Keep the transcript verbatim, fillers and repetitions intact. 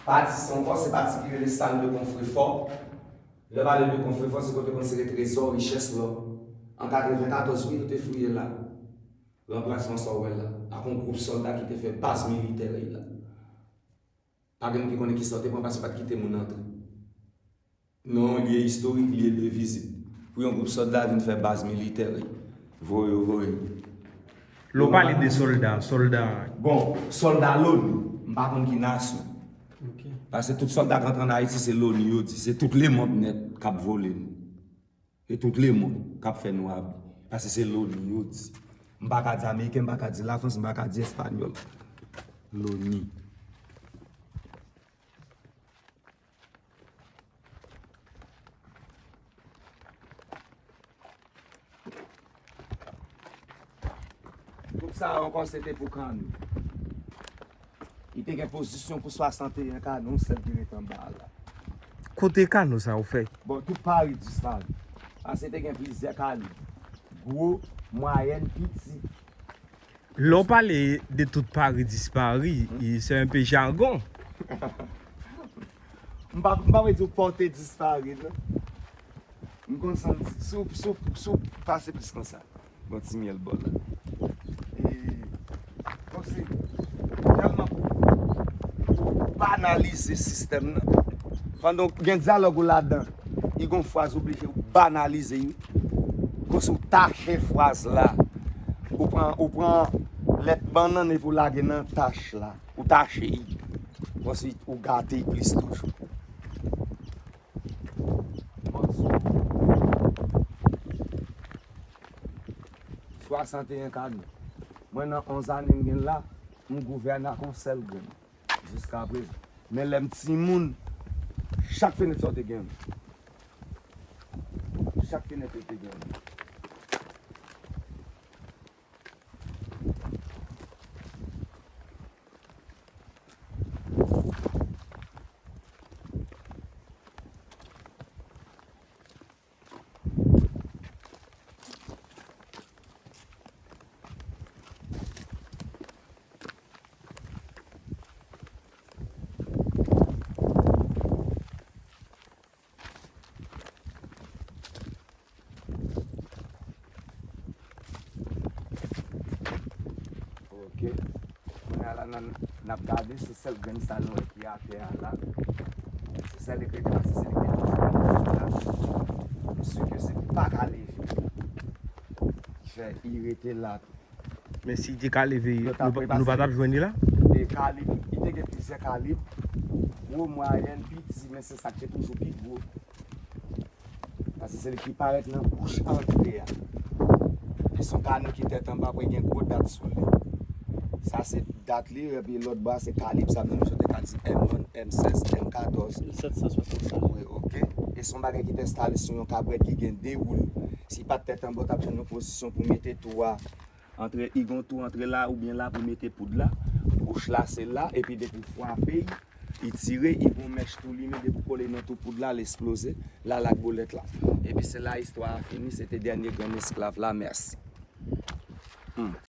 Pati sa ankò, se pati ki rele Salle de Coffre-Fort. Lè yo pale de Coffre-Fort, se kote yo konn sere trezò, richès, lò. An katrevenkatòz, wi, yo te fouye la. Ranplasman sa w wè la, ak yon gwoup sòlda ki te fè baz militè yo la. Pa gen moun ki konnen kisa yo te pran, paske yo pa t kite moun antre. Men yon lye istorik, lye de vizit. Pou yon gwoup sòlda vin fè baz militè, wi. Voye, voye. Lè w pale de sòlda, sòlda. Bon, sòlda loni, m pa konn ki nasyon. Ok. Paske tout sòlda k antre ann Ayiti, se loni yo di. Se tout lemonn nèt k ap vole nou. E tout lemonn k ap fè nou abi. Paske se loni yo di. M pa ka di Ameriken, m pa ka di Lafrans, m pa ka di Espanyòl. Loni. Tout sa ankò se te pou kanno. Li te gen pozisyon pou swasanteyen kanno, sèl ki ret anba a la. Kote kanno sa yo fè? Bon, tout Pari disparèt. Paske te gen plizyè kalib. Gwo, mwayèn, piti. Lè w pale de tout Pari dispari, i, se enpe jagon. M pa, m pa vle di w pòte dispari, non. M konn sa m di, si w, si w, si w pase plis konsa. Bon, ti myèl bò la. E, bon, se tèlman pou, pou banalize sistèm nan. Pandan w gen dyalòg ou ladan, li gon fraz oblije ou banalize, wi. Konsi w tache fraz la. Ou pran, ou pran lèt bannann epi w lage nan tach la. Ou tache l. Konsi ou gate l plis toujou. Swasanteyen kado. Mwen nan onz ane m gen la, m gouvène ak yon sèl grenn. Jiska prezan. Men lè m timoun, chak fenèt sa w te gen. Chak fenèt yo te gen. Ok. Kounye a la, n, n ap gade, se sèl grenn sa nou wè ki atè a la. Se sèl li k rete la, se sèl li k rete la. M si ke se pa ka leve. Ki fè li rete la tou. Men si li te ka leve, nou, nou pa t ap jwenn li la? E kalib, li te gen plizyè kalib. Gwo, mwayèn, piti, men se sa k te toujou pi gwo. Paske se li ki parèt nan bouch antre a. E se yon kanno ki tèt anba, pou gen gwo dat sou li. Sa se dat li, epi lòt bò a se kalib zam nan, misye te ka di M yon, M sèz, M katòz. Sèt san swasannsenk. Wi, ok. E se yon bagay ki te enstale sou yon kabrèt ki gen de wou. Si pa t tèt anba, w t ap jwenn yon pozisyon pou mete tou a. Antre, li gon tou antre la oubyen la pou mete poud la. Bouch la se la, epi depi w frape l, li tire, li gon mèch tou limen, depi w kole nan tou poud la, l esploze, l al ak bolèt la. Epi se la istwa a fini, se te dènye grenn esklav la, mèsi. Hmm.